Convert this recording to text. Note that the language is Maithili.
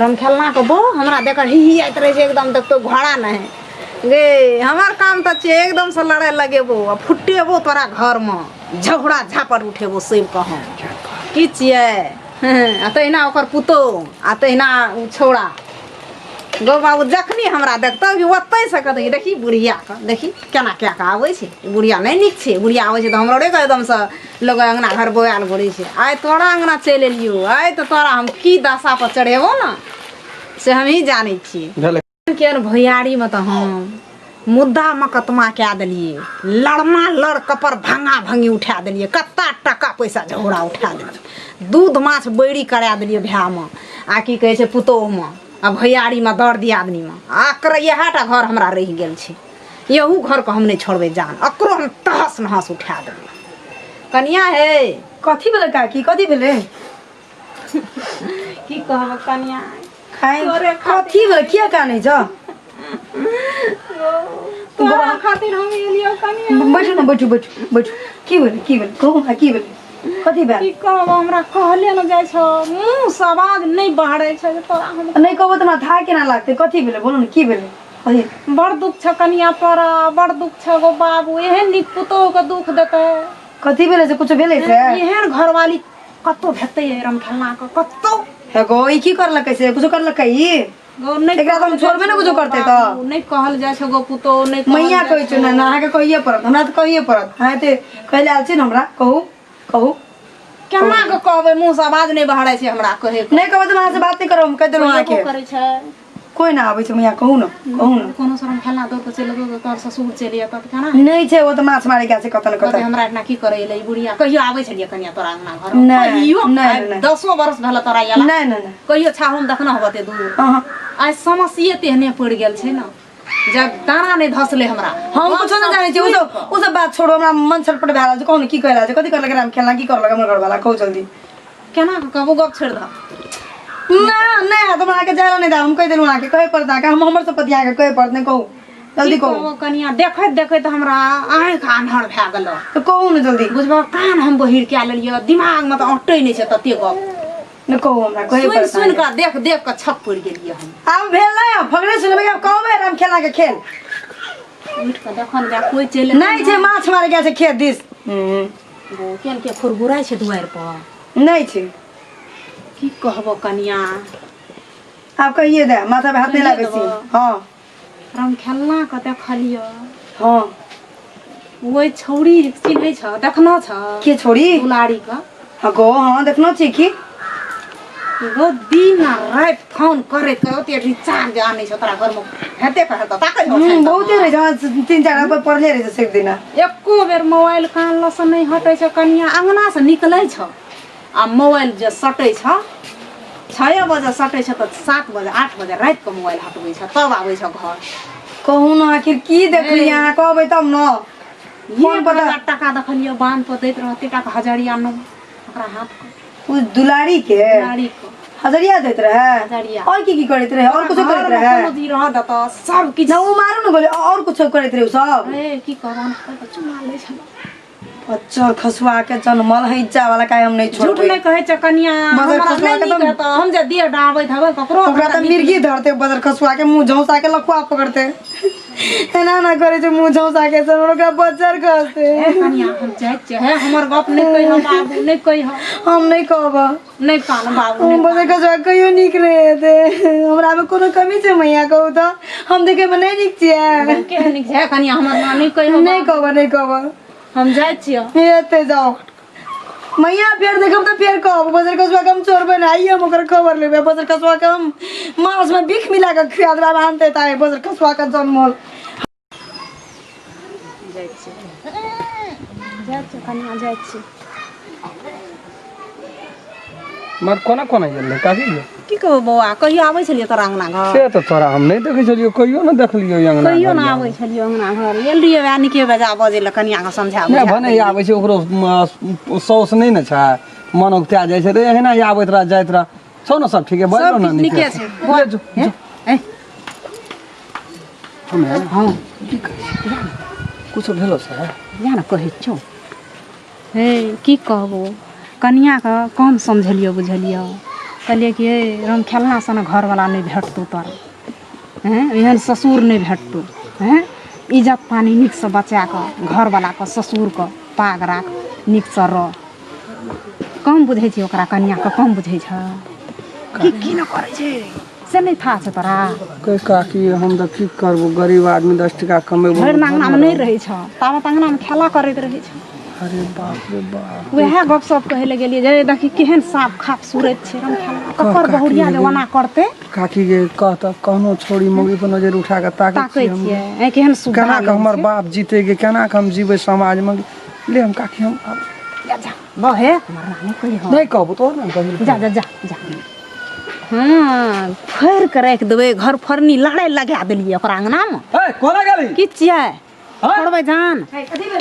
हम खेलना के बो हमरा देखकर हिहियाइत रहै छै एकदम देखतो घोड़ा नहि गे। हमर काम तऽ छै एकदम से लड़ाइ लगेबो आ फुटेबो तोरा घरमे, झगड़ा झापड़ उठेबो सबके। हम की छियै? आ तहिना ओकर पुतोहु आ तहिना ओ छौड़ा गौ बाबू, जखनी हमरा देखतौ कि ओतहि से कहतौ कि देखी बुढ़ियाके, देखी केना कए कऽ आबै छै, ई बुढ़िया नहि नीक छै। बुढ़िया आबै छै तऽ हमरो एकदमसँ लोक अङ्गना घर बौआयल घुरै छै। आइ तोरा अङ्गना चलि एलियौ, आइ तऽ तोरा हम की दशा पर चढ़ेबौ ने से हमही जानै छियै। भेलै केहन भैयारीमे तऽ हम मुद्दा मकदमा कए देलियै, लड़मा लड़ कपर भंगा भंगी उठा देलियै, कत्ता टाका पैसा झगड़ा उठा देलियै, दूध माछ बैरी करा देलियै भायमे आ की कहै छै पुतोहुमे आ भैयारीमे दर दियादनीमे। आ अकर इएह टा घर हमरा रहि गेल छै, यहू घरके हम नहि छोड़बै जान, अकरो हम तहस नहस उठा देबै। कनिया हे। कथी भेलै काकी? कथी भेलै? की कहब कनिया। खाइ तोरे खातिर। कथी भेलै? किया कानै छ? तोरा खातिर हम एलियो कनिया। बैठू ने, बैठू बैठू बैठू। की भेलै? की भेलै? कहू हमरा, की भेलै? कथी भेल? की कहब, हमरा कहले ने जाइ छ, मुँह से आवाज नहि बहरै छै जे तोरा हम नहि कहबो तऽ हमरा थाह केना लागतै? कथी भेलै? बोलू ने, की भेलै? कथी? बड़ दुख छ कनिया तोरा, बड़ दुख छ गो बाबू। एहन नीक पुतोह के दुख देतै। कथी भेलै से? कुछो भेलै से? एहन घरवाली कतौ भेटतै रमखेलना के कतौ? हे गो, ई की करलकै से? कुछो करलकै ई? गो नहि। एकरा तऽ हम छोड़बे ने कुछो करतै तऽ। बाबू, नहि कहल जाइ छै गो पुतोह, नहि कहल मैया जाइ कहै छै ने, अहाँके कहिए पड़त, हमरा तऽ कहिए पड़त। अहाँ एते कहै लए आयल छी ने हमरा, कहू कहू। केना के कहबै? मुँह से आवाज नहि बहरै छै हमरा कहै के। नहि कहबै तऽ हम अहाँसँ बात नहि करब, हम कहि देलहुँ अहाँके। करै छै। कोइ ना आबै छै मैया, कहू ने, कहू ने। कोनो शरम खेलना दौड़ के चलि एबो, तोहर ससुर चलि एतऽ तऽ केना? नहि छै, ओ तऽ माछ मारे गेल छै कतऽ ने कहतै कतऽ। हमरा एहिठिना की करै एलै ई बुढ़िया? कहियो आबै छलियै कनिया तोरा अंगना घर? नहि, कहियो? नहि, आइ नहि। दसो बरस भेल तोरा आयला। नहि नहि नहि। कहियो छाहुन देखना होते दूर? अहाँ आइ समस्ये तेहने पड़ि गेल छै ने, जब दाना नहि धसलै हमरा। हम कुछो नहि जानै छियै, ओ सब बात छोड़ू, हमरा मन छटपट भए रहल छै। कहू ने, की कहि रहल छै? कथी करलक राम खेलना? की करलक हमर घरवाला? कहू जल्दी। केना कऽ कहबो? गप छोड़ि दह। ना नहि हैत, हम अहाँके जाय लए नहि देब, हम कहि देलहुँ अहाँके। कहै पड़त अहाँके, हम हमर शपथ अहाँके कहै पड़त। नहि कहू जल्दी। की कहू। कहबो कनिया, देखैत देखैत हमरा आँखि आन्हर भए गेल। तऽ कहू ने जल्दी। बुझबह, कान हम बहिर कए लेलियै, दिमागमे तऽ अटै नहि छै तते गप। नहि कहू, हमरा कहै सुनि पड़त सुनि अहाँके। कऽ देख देख कऽ छक पड़ि गेलियै हम। आब भेल नहि, आब फगड़े सुनबै, आब कहबै राम खेला के खेल। उठि कऽ देखऽ ने, जा कोइ चलि नहि छै, माछ मारे गेल छै खेत दिस। केहन के खुरगुराइ छै दुआरि पर। नहि छै। की कहबो कनिया। आब कहिए दे, माथा पे हाथ नहि कहिए लागै छी। देबो। हँ। राम खेलना कऽ देखलियो। हँ। ओहि छौड़ी चिन्है छ? देखना छ? के छोड़ी? दुलारी कऽ। हँ गो, हँ, देखनो छी की। गो दिन आ राति फोन करैत करैत ओते रिचार्ज आनै छ तोरा घरमे हेते कऽ हेतौ ताकै छौ। बहुते रहै छै, हँ, तीन चारि पर पढ़ले रहै छै सब दिना। एको बेर मोबाइल कान लसँ नहि हटै छ कनिया। अङ्गना से निकलै छ आ मोबाइल जे सटै छ, 6 बजे सटै छ तऽ 7 बजे 8 बजे रातिके मोबाइल हटबै छ, तब आबै छ घर। कहू ने, आखिर की देखलियै अहाँ? कहबै तब ने। एक हजार टाका देखलियै बान्ह पर दैत रहते टाका, हजरिया नो ओकरा हाथ के। ओ दुलारी के? दुलारी के। हजरिया दैत रहे? हजरिया। और की की करैत रहे? और कुछो करैत घरमे रहे? कोनो चीज रह देतऽ सब किछु। ना, ओ मारू ने गोली, और कुछो करैत रहे ओ सब? ए, की कहब, चुमा लै छलै। बच्चा खसुआ के जनमल हैचा वाला काय हम नहीं झूठ छोड़बै। नहि कहै छै कनिया। बजर हमरा खसुआ नहि के नीक तऽ- हेतौ, हम जे देह डाबैत हेबै ककरो। ओकरा तऽ मिर्गी धरते, बजर खसुआ के मुंह झौसा के लखुआ पकड़ते, एना ना करे छै मुंह झौसा के सब ओकरा बजर खसते। हे कनिया, हम जाइ छियै। हे, हमर गप नहि कहिह बाबू, नहि कहिह। हम नहीं कहब। नहि कान बाबू। हम नहि। बजर खसुआ कहियो नीक नहि हेतै। हमरा मे कोनो कमी छै मैया? कहू तऽ, हम देखे मे नहि नीक छियै? केहन नीक छै कनिया, हमर माँ, नहि कहिह। नहीं कहब, नहीं कहब। हम जाइ छियै। एते जाओ मैया, फेर देखब तऽ फेर कहब। बजर खसुआ के हम छोड़बै ने, आइए हम ओकर खबर लेबै। बजर खसुआ के हम मांस में बिख मिला के खुआ देबै। आब आनते तऽ बजर खसुआ के जनमल। जाइ छियै, जाइ छियै कनिया, जाइ छियै। मर कोना कोना गेल रहै काकी गे? की कहू बौआ, कहियो आबै छलियै तोरा अंगना घर? से तऽ तोरा हम नहि देखै छलियौ, कहियो नहि देखलियौ ई अंगना कहियो घर ने मे। आबै छलियै अंगना घर। एल रहियै वएह निके बजा बजै लए, कनिया के समझा नहि बुझा। भने आबै छै, ओकरो साउस नहि ने छै, मन उगता जाइ छै रे, एहिना आबैत रह जाइत रह। छौ ने सब ठीके? बजलो सब ने? किछु नीके छै बौआ। ले जो। हे, ए, हमे हँ। की कहै छी, कुछो भेलो से? जा ने कहै छौ। हे, की कहबो कनियाके, कम समझलियौ बुझलियौ? कहलियै कि हे राम खेलना सन घरवला नहि भेटतौ तोरा, हँ, एहन ससुर नहि भेटतौ, हँ। इज्जत पानि नीकसँ बचा कऽ घरवलाके ससुरके पाग राख, नीकसँ रह। कम बुझै छी ओकरा कनिआँके, कम बुझै छ की की नहि करै छै से नहि था छै तोरा। कै काकी, हम तऽ की करबो, गरीब आदमी 10 टका कमेबो। भरि दिन अङ्गनामे नहि रहै छ, ताबत अङ्गनामे खेला करैत रहै छ। अरे बाप रे बाप। वएह गप सप कहै लए गेलियै जे देखी केहन साफ खाप सूरत छै राम खेलना, ककर बहुरिया जे ओना करतै। काकी गे, कह तऽ कहनो छोड़ी मौगी पर नजर उठा कऽ ताकै ताकै छियै हम। छियै ऐ केहन सुविधा केना कऽ हमर बाप जीते गे, केना कऽ हम जीबै समाजमे? ले हम काकी, हम आब जा जा बहे, हमर नानी कहियो नहि कहबो तोहर ने कहियो। जा जा जा जा। हँ, फाड़ि कऽ राखि देबै घर फरनी, लड़ाइ लगा देलियै ओकरा अङ्गनामे। ए, कोना गेली? की छियै, छोड़बै जान। कथी भेलै?